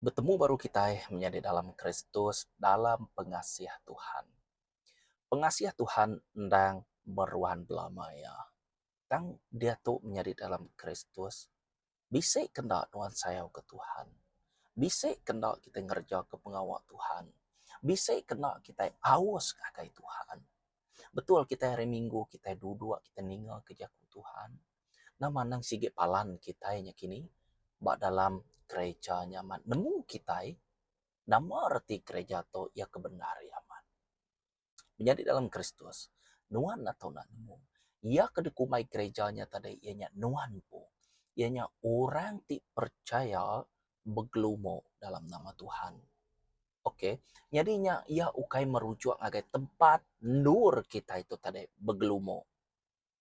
Betemu baru kitai menyadi dalam Kristus dalam pengasih Tuhan. Pengasih Tuhan endang meruan belama iya. Tang diatu menyadi dalam Kristus, bisi ke enda nuan sayau ke Tuhan? Bisi ke enda kitai ngereja ke pengawa Tuhan? Bisi ke enda kitai aus ngagai Tuhan? Betul kitai hari minggu kitai duduk kitai ninga ke jaku Tuhan. Nama anang sigi palan kitai nya kini ba dalam gereja nya amat nemu kitai nama reti gereja tu iya ke bendar iya amat. Menyadi dalam Kristus nuan enda tau enda nemu iya ke dikumbai gereja nya tadi iya nya nuan empu iya nya orang ti percaya begelumu dalam nama Tuhan. Ok nyadi nya iya ukai merujuk ngagai tempat endur kitai tu tadi begelumu.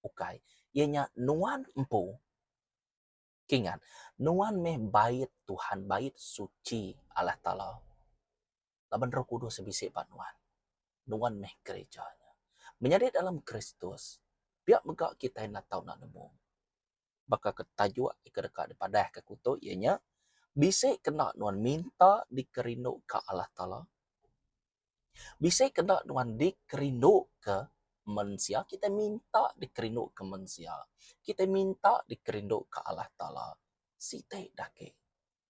ukai iya nya nuan empu kingat nuan meh bait Tuhan bait suci Allah Taala laban roh kudus bisi ba nuan nuan meh gereja nya. Menyadi dalam Kristus pia mega kitai enda tau enda nemu baka ke tajuk ke deka dipadah ka ku tu iya nya bisi kena nuan minta dikerindu ka Allah Taala. Bisi kena nuan dikerinduka mensia, kitai minta dikerinduka mensia. Kitai minta dikerinduka Allah Taala. Siti daki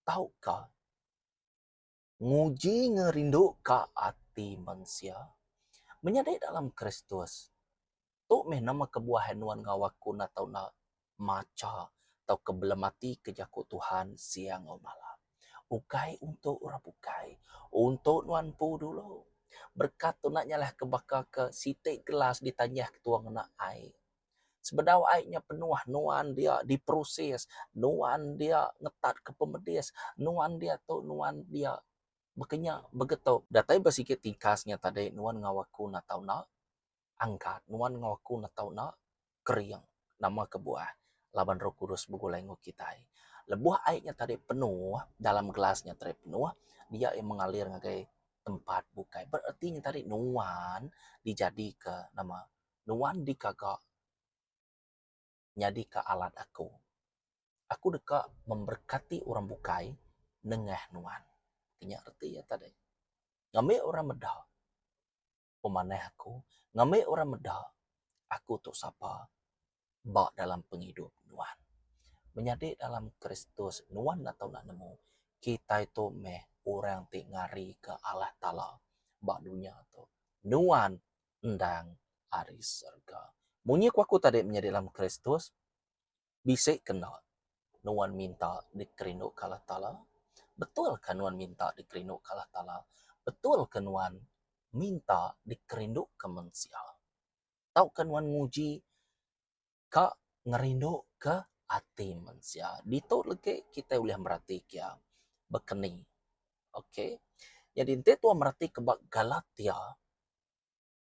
tauka nguji ngerinduka ati mensia. Menyadi dalam Kristus, Tu meh nama kebuah nuan enggau aku enda tau enda macha tauka belematika jaku Tuhan siang enggau malam. Ukai untuk orang bukai, untuk nuan empu dulu. Berekat tu enda nyalah ke baka ke siti gelas ditanyah ketua ngena ai. Sebedau ai nya penuh nuan dia diproses, nuan dia ngetatka pemedis, nuan dia tu nuan dia baka nya begitu. Datai ba siti tingkas nya tadi nuan enggau aku enda tau enda angkat nuan enggau aku enda tau enda kering nama kebuah laban roh kudus begulai enggau kitai. Lebuh ai nya tadi penuh dalam gelas nya tadi penuh dia iya mengalir ngagai tempat bukai bererti nya tadi nuan dijadika nama nuan digaga nyadika alat aku. Aku deka memberkati orang bukai nengah nuan. Nya reti iya tadi. Ngambi orang meda. Pemanah aku ngambi orang meda aku tu sapa ba dalam pengidup nuan. Menyadi dalam Kristus nuan enda tau enda nemu kitai tu meh orang ti ngarika Allah Taala ba dunya tu. Nuan endang ari serega. Munyi ku aku tadi menyadi dalam Kristus bisi ke enda nuan minta dikerinduka Allah Taala? Betul ka nuan minta dikerinduka Allah Taala? Betul ke nuan minta dikerinduka mensia? Tauka nuan nguji ka ngerinduka ati mensia? Ditu legi kitai ulih meratika iya baka ni. Okay. Nyadi enti tuan meratika ba Galatia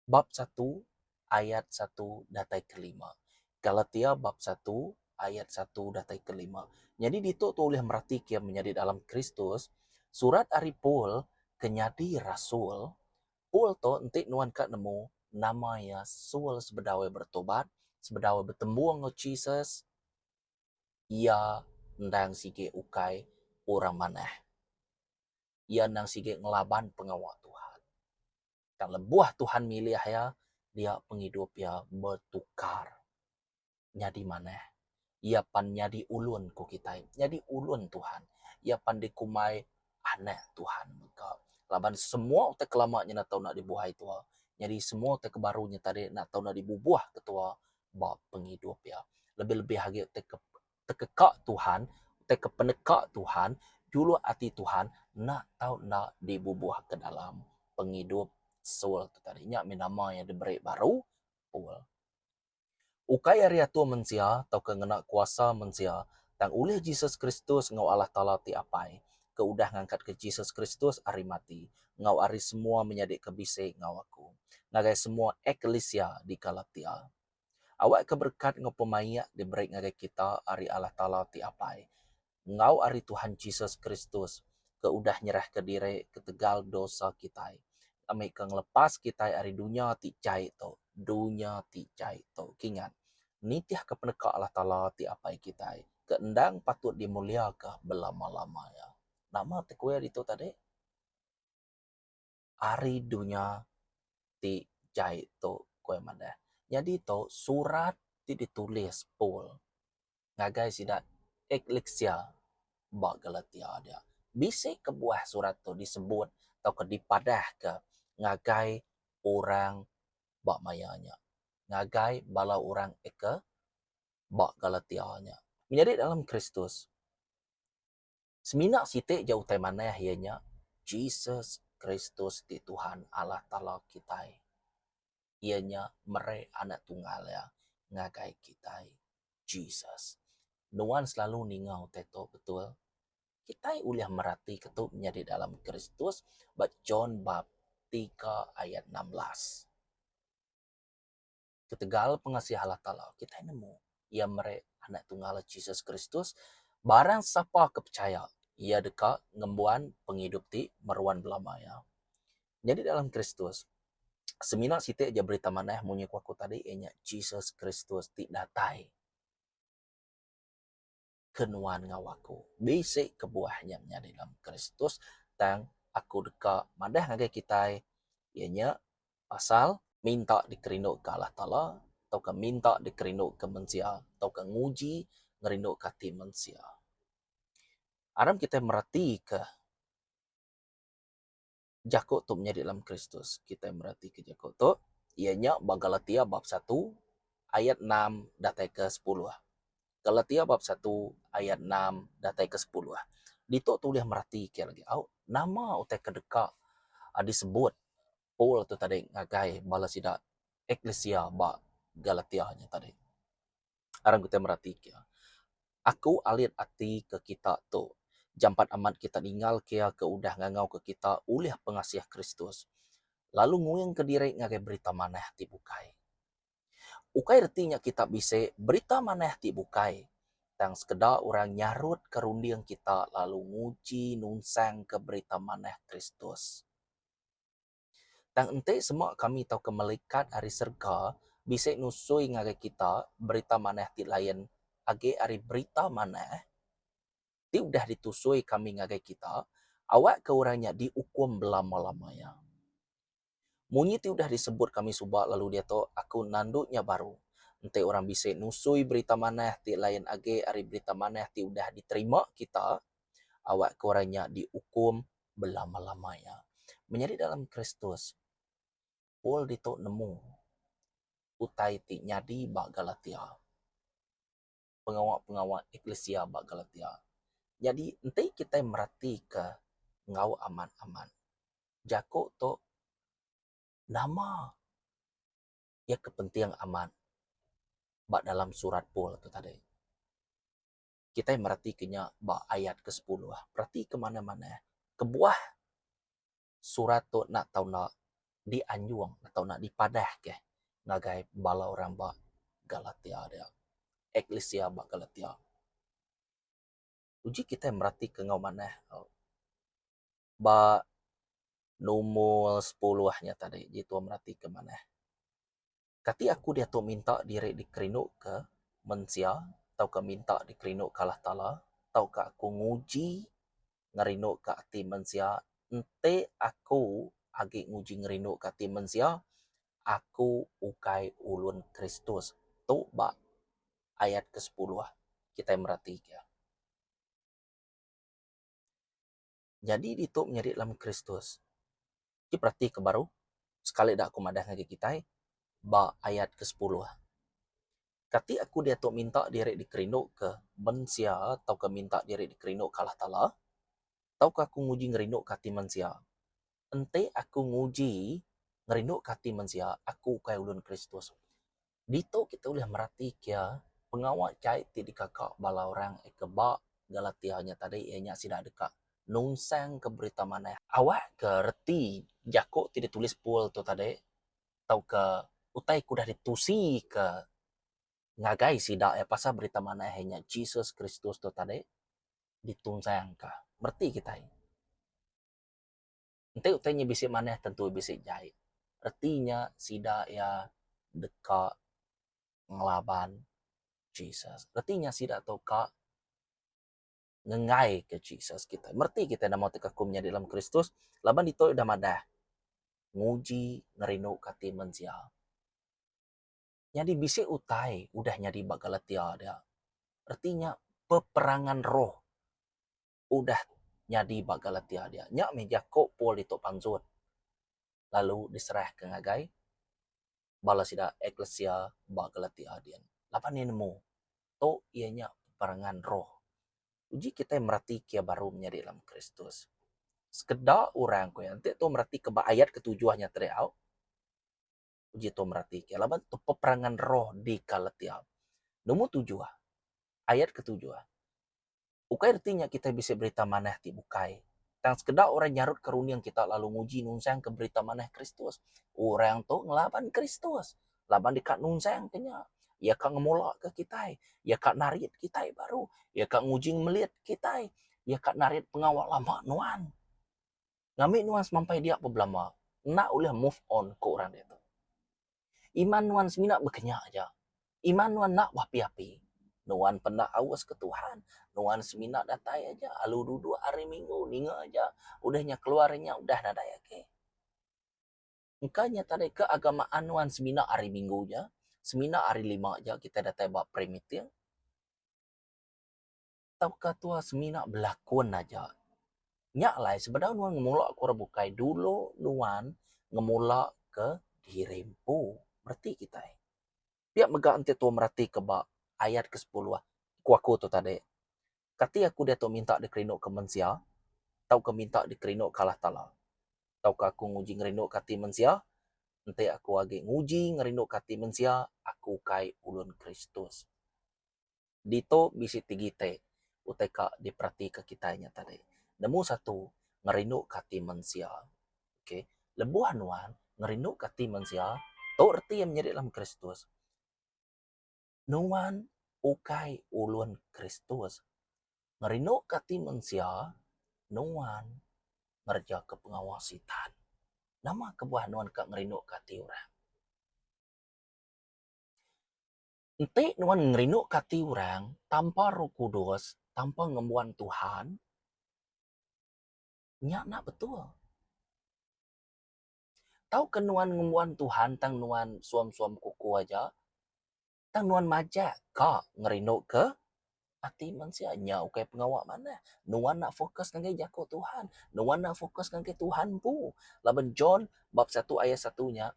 bab satu ayat satu datai ke lima. Galatia bab satu ayat satu datai ke lima. Nyadi ditu tu ulih meratika iya menyadi dalam Kristus, surat ari Paul ke nyadi rasul. Paul tu enti nuan ka nemu nama iya Saul sebedau iya bertobat, sebedau iya betembung enggau Jesus, iya endang sigi ukai orang manah. Iya endang sigi ngelaban pengawa Tuhan. Tang lebuh Tuhan milih iya, dia pengidup iya betukar nyadi manah. Iya pan nyadi ulun ku kitai, nyadi ulun Tuhan. Iya pan dikumbai anak Tuhan mega. Laban semua utai ke lama nya enda tau enda dibuai tua. Nyadi semua utai ke baru nya tadi enda tau enda dibubuh ke tua ba pengidup iya. Lebih-lebih agi utai ke tekeka Tuhan, utai ke peneka Tuhan, juluk ati Tuhan enda tau enda dibubuh ke dalam pengidup Saul tu tadi. Nya mih nama iya diberi baru Paul. Ukai ari atur mensia tauka ngena kuasa mensia tang ulih Jesus Kristus enggau Allah Taala ti Apai ke udah ngangkatka Jesus Kristus ari mati enggau ari semua menyadi ke bisi enggau aku ngagai semua eklisia di Galatia. Awakka berekat enggau pemaik diberi ngagai kita ari Allah Taala ti Apai, enggau ari Tuhan Jesus Kristus ke udah nyerahka diri ketegal dosa kitai, ngambika ngelepas kitai ari dunya ti jai tu, dunya ti jai tu. Kingat, nitihka peneka Allah Taala ti Apai kitai, ke endang patut dimuliaka belama-lama iya. Nama ti ku iya ditu tadi? Ari dunya ti jai tu, ku iya madah. Nyadi tu surat ti ditulis Paul ngagai sida eklisia ba Galatia dia. Bisi kebuah surat tu disebut tauka dipadahka ngagai orang ba maya nya. Ngagai bala orang eke ba Galatia nya. Menyadi dalam Kristus, semina siti ja utai manah iya nya Jesus Kristus ti Tuhan Allah Taala kitai. Iya nya meri anak tunggal iya ngagai kitai, Jesus. Nuan selalu ninga utai tu betul? Kitai ulih meratika tu menyadi dalam Kristus ba John bab tiga ayat 16. Ketegal pengasih Allah Taala, kitai nemu Iya meri Anak Tunggal Jesus Kristus, barang sapa ke pechaya, iya deka ngembuan pengidup ti meruan belama iya. Nyadi dalam Kristus, semina siti aja berita manah munyi ku aku tadi iya nya Jesus Kristus ti datai ke nuan enggau aku. Bisi kebuah nya menyadi dalam Kristus tang aku deka madah ngagai kitai iya nya pasal minta dikerinduka Allah Taala tauka minta dikerinduka mensia tauka nguji ngerinduka ati mensia. Aram kitai meratika jaku tu menyadi dalam Kristus. Kitai meratika jaku tu iya nya ba Galatia bab satu ayat enam datai ke sepuluh. Galatia bab satu ayat enam datai ke sepuluh. Ditu tu ulih meratika lagi au nama utai ke deka disebut Paul tu tadi ngagai bala sida eklisia ba Galatia nya tadi. Aram kitai meratika. Aku alit ati ke kita tu. Jampat amat kita ninggalka iya ke udah ngangauka kita ulih pengasih Kristus, lalu nguingka diri ngagai Berita Manah ti bukai. Ukai reti nya kita bisi Berita Manah ti bukai, tang sekeda orang nyarutka runding kita lalu nguji nunsangka Berita Manah Kristus. Tang enti sema kami tauka melikat ari serega bisi nusui ngagai kita berita manah ti lain agi ari berita manah ti udah ditusui kami ngagai kita, awakka orang nya diukum belama-lama iya. Munyi ti udah disebut kami suba lalu diatu aku nandu nya baru, enti orang bisi nusui berita manah ti lain agi ari berita manah ti udah diterima kita, awakka orang nya diukum belama-lama iya. Menyadi dalam Kristus, Paul ditu nemu utai ti nyadi ba Galatia. Pengawa-pengawa eklisia ba Galatia. Nyadi enti kitai meratika enggau amat-amat jaku tu nama iya ke penting amat ba dalam surat Paul tu tadi. Kitai meratika nya ba ayat ke sepuluh. Peratika manah-manah kebuah surat tu enda tau enda dianjung atau enda dipadahka ngagai bala orang ba Galatia dia. Eklisia ba Galatia. Uji kitai meratika enggau manah ba lumur sepuluh nya tadi ji tuan meratika manah. Kati aku diatu minta diri dikerinduka mensia tauka minta dikerinduka Allah Taala tauka aku nguji ngerinduka ati mensia enti aku agi nguji ngerinduka ati mensia aku ukai ulun Kristus. Tu ba ayat ke sepuluh kitai meratika. Nyadi ditu menyadi dalam Kristus. Ti peratika baru, sekali da aku madah ngagai kitai ba ayat ke sepuluh. Kati aku diatu minta diri dikerinduka mensia tauka minta diri dikerinduka Allah Taala? Tauka aku nguji ngerinduka ati mensia? Enti aku nguji ngerinduka ati mensia, aku ukai ulun Kristus. Ditu kita ulih meratika pengawa jai ti dikaka bala orang ke ba Galatia nya tadi iya nya sida deka nunsangka berita manah. Awakka reti jaku ti ditulis Paul tu tadi tauka utai ke udah ditusika ngagai sida iya pasal berita manah iya nya Jesus Kristus tu tadi ditunsangka. Mereti kitai. Enti utai nya bisi manah tentu bisi jai. Reti nya sida iya deka ngelaban Jesus. Reti nya sida tu ka. Ngenggaika Jesus kitai. Mereti kitai nama ti kaku menyadi dalam Kristus laban ditu udah madah nguji ngerinduka ati mensia. Nyadi bisi utai udah nyadi ba Galatia dia. Reti nya peperangan roh udah nyadi ba Galatia dia. Nya mih jaku Paul ditu pansut lalu diserahka ngagai bala sida eklesia ba Galatia din. Laban iya nemu tu iya nya peperangan roh. Uji kitai meratika iya baru menyadi dalam Kristus. Sekeda orang ku iya enti tu meratika ba ayat ketujuh nya tadi au. Uji tu meratika laban tu peperangan roh di Galatia. Nombor tujuh, ayat ketujuh. Ukai reti nya kitai bisi berita manah ti bukai. Tang sekeda orang nyarutka runding kita lalu nguji nunsangka berita manah Kristus. Orang tu ngelaban Kristus laban deka nunsangka nya. Iya ka ngemulaka kitai. Iya ka narit kitai baru. Iya ka nguji ngemelit kitai. Iya ka narit pengawa lama nuan. Ngambi nuan semampai dia bebelama enda ulih move on ku orang diatu. Iman nuan semina bekenya aja. Iman nuan enda beapi-api. Nuan penda aus ke Tuhan. Nuan semina datai aja alu duduk hari minggu ninga aja. Udah nya keluar ari nya udah nadai agi. Engka nya tadi keagamaan nuan semina hari minggu aja, semina hari lima aja kitai datai ba prayer meeting. Tauka tua semina belakun aja. Nya alai sebedau nuan ngemula ke orang bukai dulu nuan ngemula ke diri empu. Mereti kitai. Pia mega enti tua mereti ke ba ayat ke sepuluh ku aku tu tadi. Kati aku diatu minta dikerindu ke mensia tauka minta dikerindu ke Allah Taala. Tauka aku nguji ngerindu ke ati mensia? Enti aku agi nguji ngerindu ke ati mensia, aku ukai ulun Kristus. Ditu bisi ti gite utai ka diperatika kitai nya tadi. Nemu satu, ngerinduka ati mensia. Okay. Lebuh nuan ngerinduka ati mensia, tu reti iya menyadi dalam Kristus. Nuan ukai ulun Kristus. Ngerinduka ati mensia, nuan ngerejaka pengawa sitan. Nama kebuah nuan ka ngerinduka ati orang? Enti nuan ngerinduka ati orang tanpa Roh Kudus, tanpa ngembuan Tuhan, nya enda betul. Tauka nuan ngembuan Tuhan tang nuan suam-suam kuku aja, tang nuan majak ka ngerinduka ati mensia nya ukai pengawa manah. Nuan enda fokus ngagai jaku Tuhan, nuan enda fokus ngagai Tuhan empu. Laban John bab satu ayat satu nya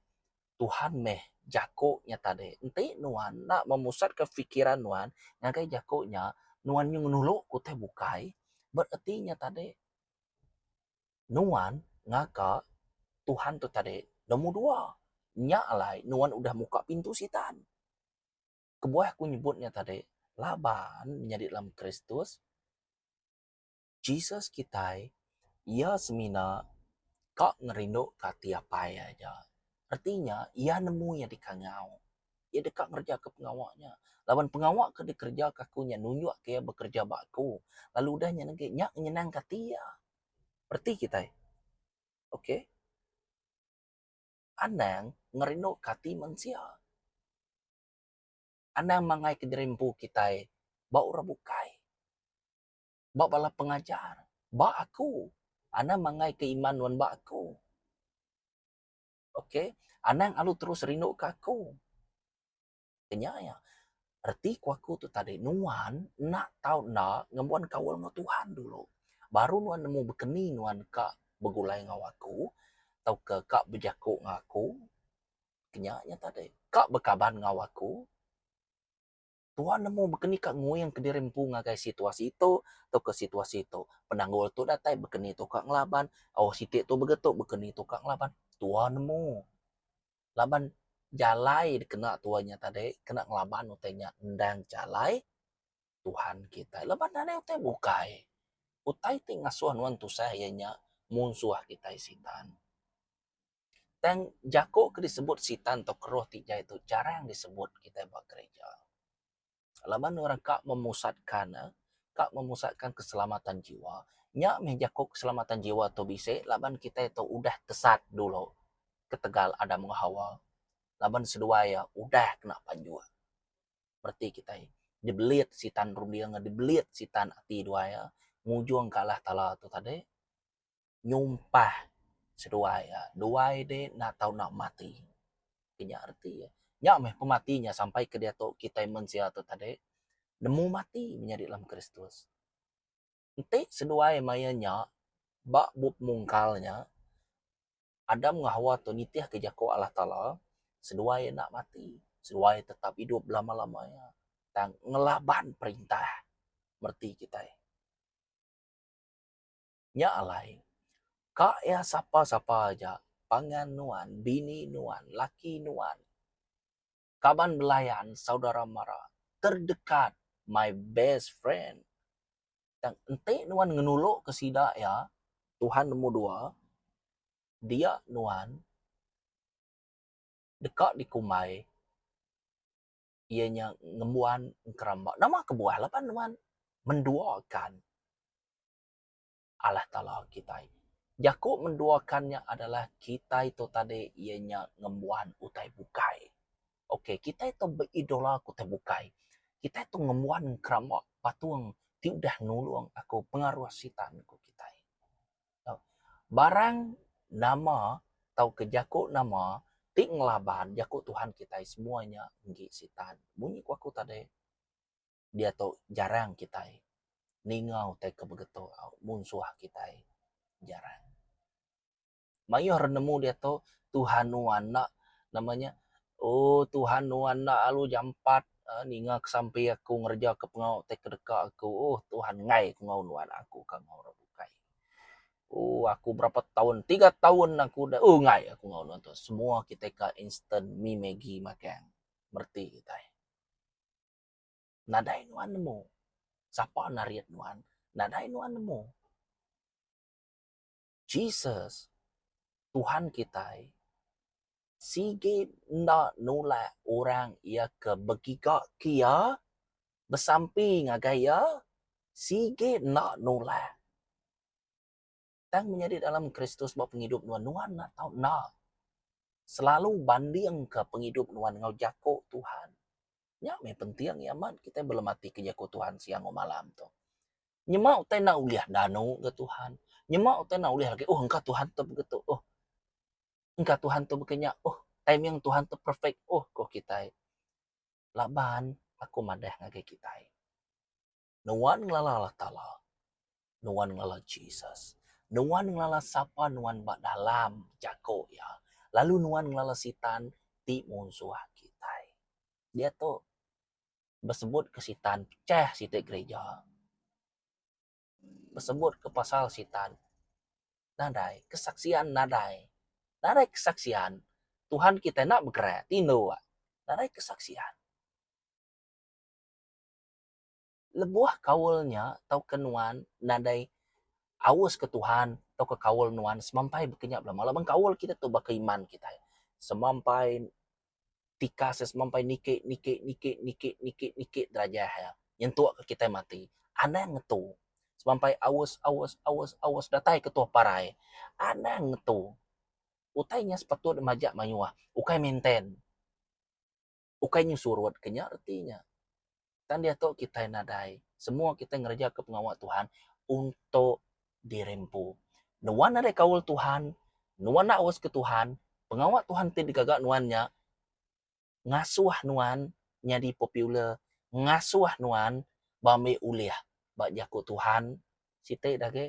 Tuhan meh jaku nya tadi. Enti nuan enda memusatka fikiran nuan ngagai jaku nya, nuan nyu ngenulu ke utai bukai, bereti nya tadi nuan ngaga Tuhan tu tadi nombor dua. Nya alai nuan udah muka pintu sitan. Kebuah aku nyebut nya tadi laban menyadi dalam Kristus, Jesus kitai iya semina ka ngerinduka ati apai iya aja. Reti nya iya nemu iya dikangau. Iya deka ngerejaka pengawa nya. Laban pengawa ke dikerejaka aku nya nunjukka iya bekereja ba aku. Lalu udah nya negi nya ngenyenangka ati iya. Reti kitai. Okay. Anang ngerinduka ati mensia. Anang mangai kediri empu kitai ba orang bukai. Ba bala pengajar, ba aku. Anang mangai ke iman nuan ba aku. Ok, anang alu terus rindu ke aku. Nya iya. Reti ku aku tu tadi nuan enda tau enda ngembuan kaul enggau Tuhan dulu. Baru nuan nemu bekeni nuan ka begulai enggau aku tauka ka bejaku enggau aku. Nya nya tadi. Ka bekaban enggau aku. Tuan nemu baka ni ka nguing kediri empu ngagai situasi tu tauka situasi tu. Penanggul tu datai baka ni tu ka ngelaban, oh siti tu begetu baka ni tu ka ngelaban. Tuan nemu. Laban jalai dikena tuan nya tadi kena ngelaban utai nya endang jalai Tuhan kitai. Laban nadai utai bukai. Utai ti ngasuh nuan tusah iya nya munsuh kitai sitan. Tang jaku ke disebut sitan tauka roh ti jai tu jarang disebut kitai ba gereja. Laban orang ka memusatkan ka memusatkan keselamatan jiwa. Nya meh jaku keselamatan jiwa tu bisi laban kitai tu udah tesat dulu ketegal Adam enggau Hawa laban seduai iya udah kena panjuk. Reti kitai. Dibelit sitan runding iya, dibelit sitan ati duai iya ngujung ka Allah Taala tu tadi nyumpah seduai iya duai deh enda tau enda mati. Nya reti iya. Nya meh pemati nya sampai ke diatu kitai mensia tu tadi nemu mati menyadi dalam Kristus. Enti seduai maya nya ba bup mungkal nya Adam enggau Hawa tu nitihka jaku Allah Taala seduai enda mati seduai tetap idup belama-lama iya tang ngelaban perintah mereti kitai. Nya alai ka iya sapa-sapa aja pangan nuan, bini nuan, laki nuan. Kaban belayan saudara mara terdekat my best friend. Tang enti nuan ngenulu ke sida iya Tuhan nemu dua dia nuan deka dikumbai iya nya ngembuan engkeramba. Nama kebuah laban nuan menduakan Allah Taala kitai. Jaku menduakan nya adalah kitai tu tadi iya nya ngembuan utai bukai. Ok kitai tu beidola ke utai bukai. Kitai tu ngembuan keramba patung ti udah nulung aku pengaruh sitan ku kitai. Barang nama tauka jaku nama ti ngelaban jaku Tuhan kitai semua nya enggi sitan. Munyi ku aku tadi. Diatu jarang kitai ninga utai ke begitu au munsuh kitai jarang. Mayuh re nemu diatu Tuhan nuan enda nama nya ooh Tuhan nuan enda alu jampat uhh ninga ke sampi aku ngereja ke pengawa utai ke deka aku ooh Tuhan enggai ku enggau nuan aku ka enggau orang bukai. Ooh aku berapa taun tiga taun aku udah ooh enggai aku enggau nuan tu semua kitai ka instant mi maggi magang mereti kitai. Nadai nuan nemu sapa narit nuan. Nadai nuan nemu. Jesus, Tuhan kitai, sigi enda nulak orang iya ke begiga ke iya, besampi ngagai iya, sigi enda nulak. Tang menyadi dalam Kristus ba pengidup nuan, nuan enda tau enda selalu bandingka pengidup nuan enggau jaku Tuhan. Nya meh penting iya amat kitai belematika jaku Tuhan siang enggau malam tu. Nyema utai enda ulih danu ga Tuhan. Nyema utai enda ulih agi, oh engka Tuhan tu begitu, oh engka Tuhan tu baka nya, oh timing Tuhan tu perfect, oh ko kitai. Laban aku madah ngagai kitai. Nuan ngelala Allah Taala. Nuan ngelala Jesus. Nuan ngelala sapa nuan ba dalam jako iya. Lalu nuan ngelala Sitan ti munsuh kitai. Diatu besebut ke Sitan pecah siti gereja. Besebut ke pasal Sitan nadai kesaksian nadai. Nadai kesaksian Tuhan kitai enda begerak tindu nadai kesaksian. Lebuh kaul nya tauka nuan nadai aus ke Tuhan tauka kaul nuan semampai baka nya belama laban kaul kita tu baka iman kitai semampai tikas iya semampai niki niki niki niki niki niki derajah iya nyentuk ke kitai mati anang ngetu semampai aus aus aus aus datai ke tuah parai anang ngetu utai nya sepatut majak mayuh ukai maintain. Ukai nyu surut ke nya reti nya. Tang diatu kitai nadai. Semua kitai ngereja ke pengawa Tuhan untuk diri empu. Nuan nadai kaul Tuhan, nuan enda aus ke Tuhan, pengawa Tuhan ti digaga nuan nya ngasuh nuan nyadi popular, ngasuh nuan ba ambi ulih ba jaku Tuhan siti da agi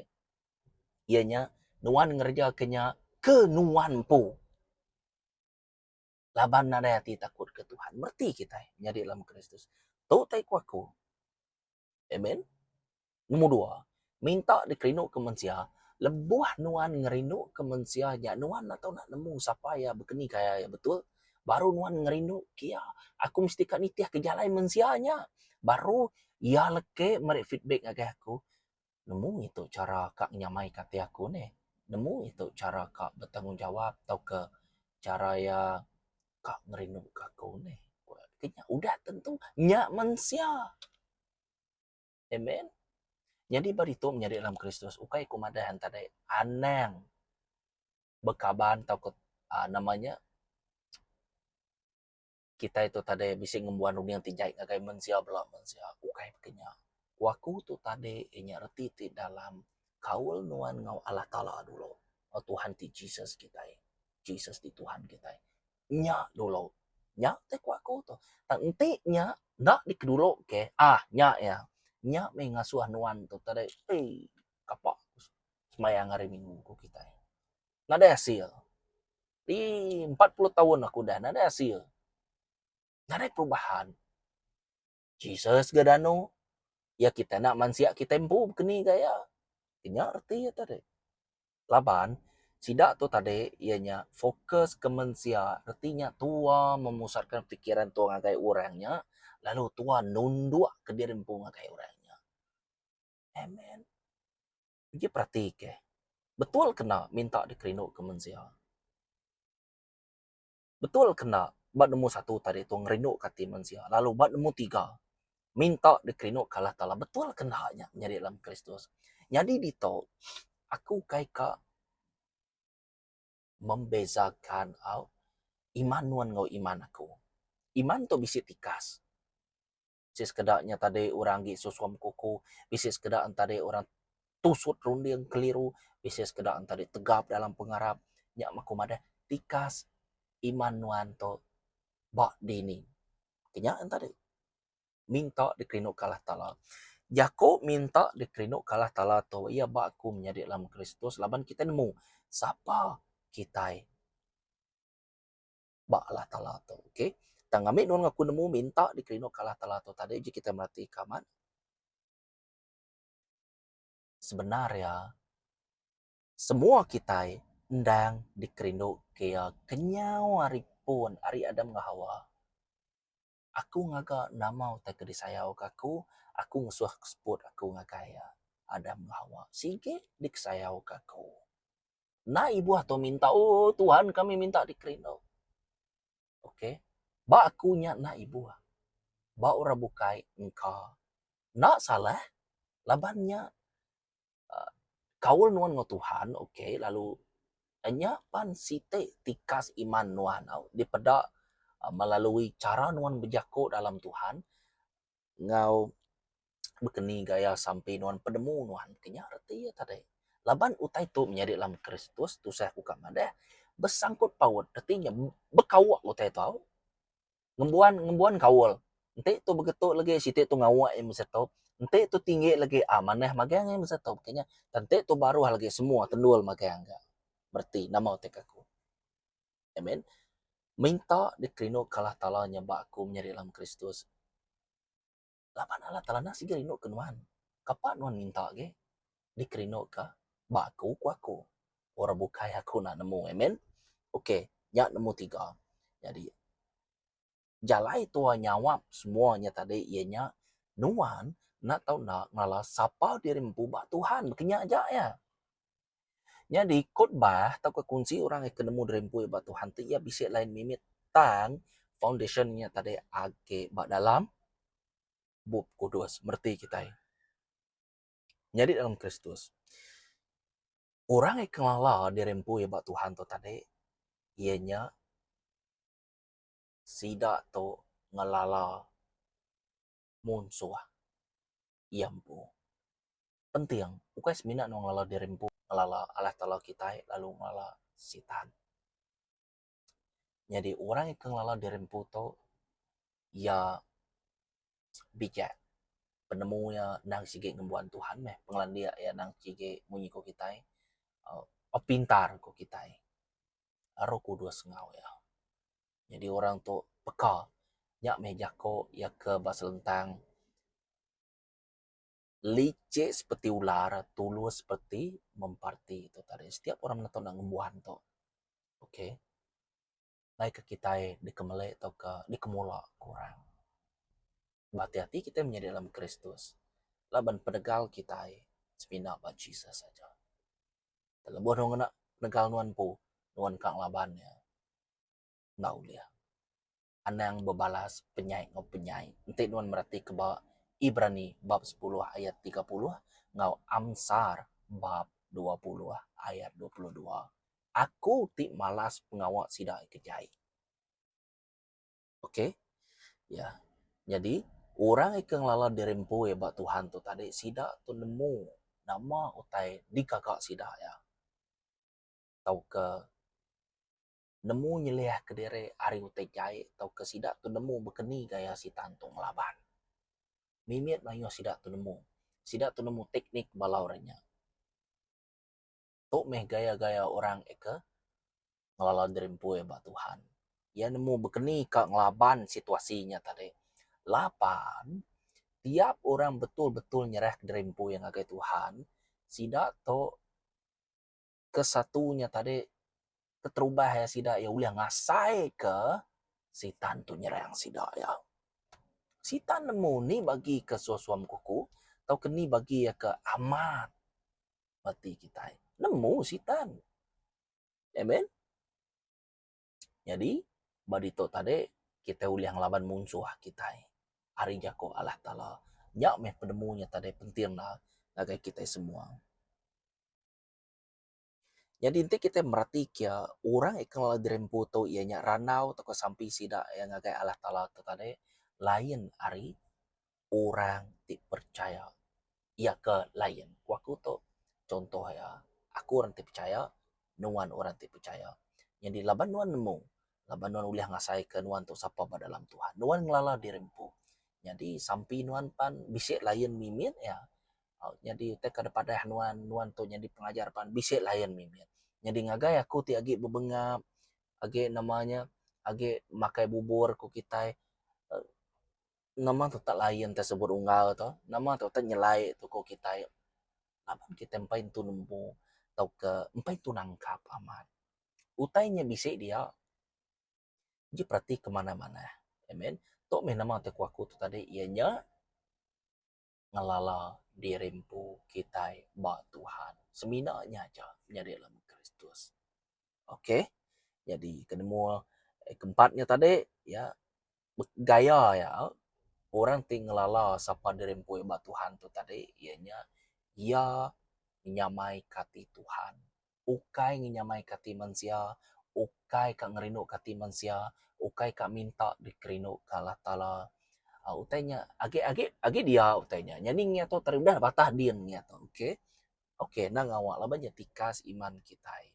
iya nya nuan ngereja ke nya ke nuan empu. Laban nadai ati takut ke Tuhan. Mereti kitai menyadi dalam Kristus. Tu tai ku aku. Amen. Nombor dua, minta dikerindu ke mensia. Lebuh nuan ngerindu ke mensia nya, nuan enda tau nak nemu sapa iya bekeni gaya iya betul. Baru nuan ngerindu ke iya. Aku mesti ka nitih ke jalai mensia nya. Baru iya leke meri feedback ngagai aku. Nemu itu chara ka ngenyamaika ati aku neh. Nemu itu chara ka betanggungjawab tauka chara iya ka ngerinduka aku neh. Ke nya udah tentu nya mensia. Amen. Nyadi ba ditu menyadi dalam Kristus ukai ku madah enta dei anang bekaban tauka uhh nama nya. Kitai tu tadi bisi ngembuan runding ti jai ngagai mensia bala mensia. Ukai baka nya. Ku aku tu tadi iya nya reti ti dalam kaul nuan enggau Allah Taala dulu enggau Tuhan ti Jesus kitai. Jesus ti Tuhan kitai. Nya dulu. Nya ti ku aku tu. Tang enti nya enda dikedulu ke ah nya iya. Nya meh ngasuh nuan tu tadi eii kapa sembayang hari minggu ku kitai. Nadai asil. Ii 40 taun aku udah nadai asil. Nadai perubahan. Jesus ga danu iya kitai enda mansia kitai empu bekeni ga iya. Nya reti iya tadi. Laban sida tu tadi iya nya fokus ke mensia reti nya tua memusatkan fikiran tua ngagai orang nya lalu tua nunduk ke diri empu ngagai orang nya. Amen. Uji perati ke. Betul ke enda minta dikerindu ke mensia? Betul ke enda ba nemu satu tadi tu ngerindu ke ati mensia lalu ba nemu tiga minta dikerindu ke Allah Taala betul ke enda nya menyadi dalam Kristus. Nyadi ditu aku ukai ka membezakan au iman nuan enggau iman aku. Iman tu bisi tikas. Bisi sekeda nya tadi orang agi susum kuku, bisi sekeda tadi orang tusut runding keliru, bisi sekeda tadi tegap dalam pengarap. Nya meh ku madah tikas iman nuan tu ba dini. Nya tadi minta dikerindu ke Allah Taala. Jaku minta dikerindu ke Allah Taala tu iya ba aku menyadi dalam Kristus laban kitai nemu sapa kitai. ba Allah Taala tu ok tang ngambi nuan aku nemu minta dikerindu ka Allah Taala tu tadi ji kitai mereti ka amat sebenar iya semua kitai endang dikerindu ke iya kenyau ari pun ari Adam enggau Hawa. Aku ngaga nama utai ke disayau ka aku, aku ngesuh seput aku ngagai iya. Adam enggau Hawa sigi dikesayau ka aku. Enda ibuh tu minta oh Tuhan kami minta dikerindu. Ok ba aku nya enda ibuh. Ba orang bukai engka enda salah laban nya uhh kaul nuan enggau Tuhan ok lalu nya pan siti tikas iman nuan au dipeda melalui chara nuan bejaku dalam Tuhan enggau bekeni gaya sampi nuan penemu nuan ke nya reti iya tadi. Laban utai tu menyadi dalam Kristus tusah ku ka madah besangkut paut reti nya bekauk utai tu au. Ngembuan ngembuan kaul. Enti tu begetu legi siti tu ngawa iya mesti tu. Enti tu tinggi legi ah manah magang iya mesti tu. Ke nya enti tu baruh legi semua tendul magang ga. Bereti nama utai ke aku. Amen. Minta dikerindu ke Allah Taala nya ba aku menyadi dalam Kristus. Laban Allah Taala enda sigi rindu ke nuan. Kapa nuan minta agi dikerindu ka ba aku ku aku. Orang bukai aku enda nemu. Amen. Ok nya nemu tiga. Nyadi jalai tua nyawap semua nya tadi iya nya nuan enda tau enda ngelala sapa diri empu ba Tuhan. Baka nya aja iya. Nyadi khotbah tauka kunsi orang ke nemu diri empu ba Tuhan ti iya bisi lain mimit tang foundation nya tadi agi ba dalam Bup Kudus mereti kitai. Nyadi dalam Kristus orang ke ngelala diri empu ba Tuhan tu tadi iya nya sida tu ngelala munsuh iya empu. Penting ukai semina nuan ngelala diri empu ngelala Allah Taala kitai lalu ngelala sitan. Nyadi orang ke ngelala diri empu tu iya bijak penemu iya endang sigi ngembuan Tuhan meh pengelandik iya endang sigi munyi ku kitai uhh pintar ku kitai Roh Kudus enggau iya. Nyadi orang tu peka nya meh jaku iya ke ba selentang. Licik seperti ular, tulus seperti memparti tu tadi. Setiap orang mene tau ngembuan tu. Ok. Lai ke kitai dikemeli tauka dikemula ke orang. Behati-hati kitai menyadi dalam Kristus laban penegal kitai semina ba Jesus aja. Lebuh nuan ngena penegal nuan empu, nuan ka ngelaban iya. Enda ulih. Anang bebalas penyai enggau penyai. Enti nuan meratika ba Ibrani bab sepuluh ayat 30 enggau Amsar bab 20 ayat 22. Aku ti malas pengawa sida ke jai. Okey. Ya. Nyadi, orang ke ngelala diri empu iya ba Tuhan tu tadi sida tu nemu nama utai digaga sida iya. Tauka nemu nyeliahka diri ari utai jai tauka sida tu nemu bekeni gaya sitan tu ngelaban. Mimit mayuh sida tu nemu. Sida tu nemu teknik bala orang nya. Tu meh gaya-gaya orang eke ngelala diri empu iya ba Tuhan. Iya nemu bekeni ka ngelaban situasi nya tadi. Laban tiap orang betul-betul nyerahka diri empu iya ngagai Tuhan, sida tu ke satu nya tadi keterubah iya sida iya ulih ngasaika sitan tu nyerang sida iya. Sitan nemu ni bagi ke suam-suam kuku tauka ni bagi iya ke amat reti kitai. Nemu sitan. Amen. Nyadi ba ditu tadi kitai ulih ngelaban munsuh kitai ari jaku Allah Taala. Nya meh penemu nya tadi penting ne ngagai kitai semua. Nyadi enti kitai meratika orang ke kena diri empu tu iya nya randau tauka sampi sida iya ngagai Allah Taala tu tadi lain ari orang ti percaya iya ke lain. Ku aku tu chunto iya aku orang ti percaya nuan orang ti percaya. Nyadi laban nuan nemu laban nuan ulih ngasaika nuan tu sapa ba dalam Tuhan. Nuan ngelala diri empu. Nyadi sampi nuan pan bisi lain mimit iya. Nyadi utai ke dipadah nuan, nuan tu nyadi pengajar pan bisi lain mimit. Nyadi ngagai aku ti agi bebengap, agi nama nya, agi makai bubur ku kitai nama tu tak lain te sebut unggal tu, nama tu tak nyelai tu ku kitai laban kitai empai entu nemu tauka empai entu nangkap amat. Utai nya bisi dia Uji perati ke manah-manah. Amen. Tu meh nama ti ku aku tu tadi iya nya ngelala diri empu kitai ba Tuhan. Semina nya aja nyadi dalam Kristus. Okey. Jadi ke nemu keempat nya tadi ya gaya iya orang ti ngelala sapa diri empu ba Tuhan tu tadi iya nya iya nyamaika ati Tuhan. Ukai ngenyamaika ati mensia, ukai ka ngerinduka ati mensia, ukai ka minta dikerinduka Allah Taala. Aaa utai nya agi agi agi dia utai nya. Nyadi ngiya tu tadi udah batah din ngiya tu okey. Okey enda ngawa laban nya tikas iman kitai.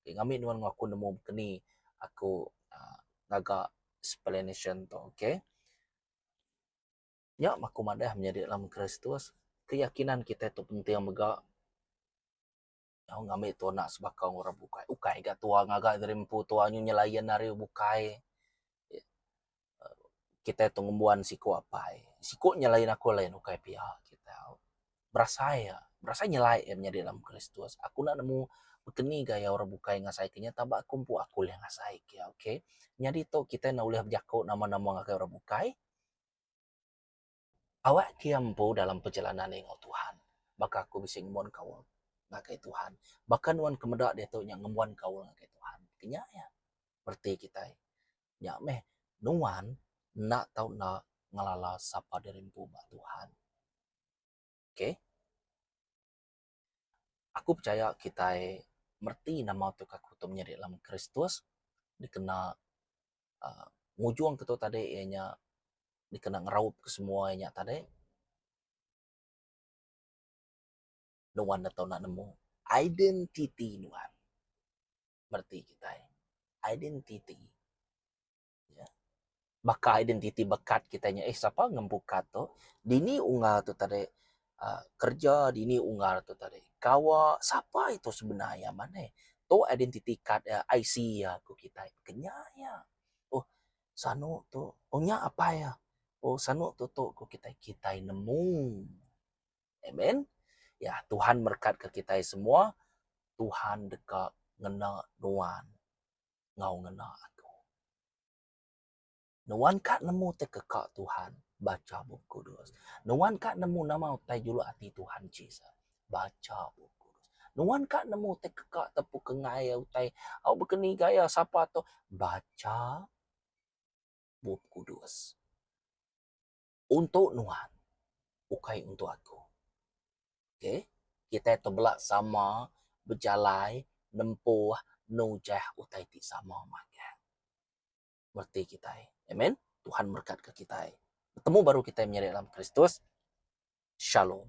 Ngambi nuan enggau aku nemu bekeni aku aaa ngaga explanation tu okey. Nya meh aku madah menyadi dalam Kristus keyakinan kitai tu penting mega. Tau ngambi tua enda sebaka enggau orang bukai. Ukai ga tua ngaga diri empu tua nyu nyelain ari bukai. Kitai tu ngembuan siku apai. Siku nyelain aku lain ukai pia kitai. Berasai iya, berasai nyelai iya menyadi dalam Kristus. Aku enda nemu bekeni gaya orang bukai ngasai ke nya tang ba aku empu aku ulih ngasai ke iya okay. Nyadi tu kitai enda ulih bejaku nama-nama ngagai orang bukai. Awak ke iya empu dalam perjalanan iya enggau Tuhan. Baka aku bisi ngembuan kaul ngagai Tuhan. Baka nuan ke meda diatu nya ngembuan kaul ngagai Tuhan. Ke nya iya reti kitai. Nya meh nuan enda tau enda ngelala sapa diri empu ba Tuhan. Okay. Aku pechaya kitai mereti nama tu ke aku tu menyadi dalam Kristus dikena uhh ngujung ke tu tadi iya nya dikena ngeraup ke semua inya tadi nuan da tau enda nemu identiti nuan mereti kitai identiti. Baka identiti bekat kitai nya eh sapa ngempu kad tu dini unggal tu tadi uhh kerja dini unggal tu tadi kawa sapa itu sebenar iya maneh tu identiti kad iya IC iya ku kitai ke nya iya oh sanu tu oh nya apai iya oh sanu tu tu ku kitai kitai nemu amen ya Tuhan merekat ke kitai semua Tuhan deka ngena nuan. enggau ngena aku. Nuan ka nemu ti ke ka Tuhan, bacha Bup Kudus. Nuan ka nemu nama utai juluk ati Tuhan Jesus, bacha Bup Kudus. Nuan ka nemu ti ke ka tepu ke enggai utai au bekeni gaya sapa tu, bacha Bup Kudus. Untuk nuan, ukai untuk aku. Okay, kitai tu bela sama bejalai nempuh nujah utai ti sama magang. Mereti kitai. Amen. Tuhan merekatka kitai. Betemu baru kitai menyadi dalam Kristus. Shalom.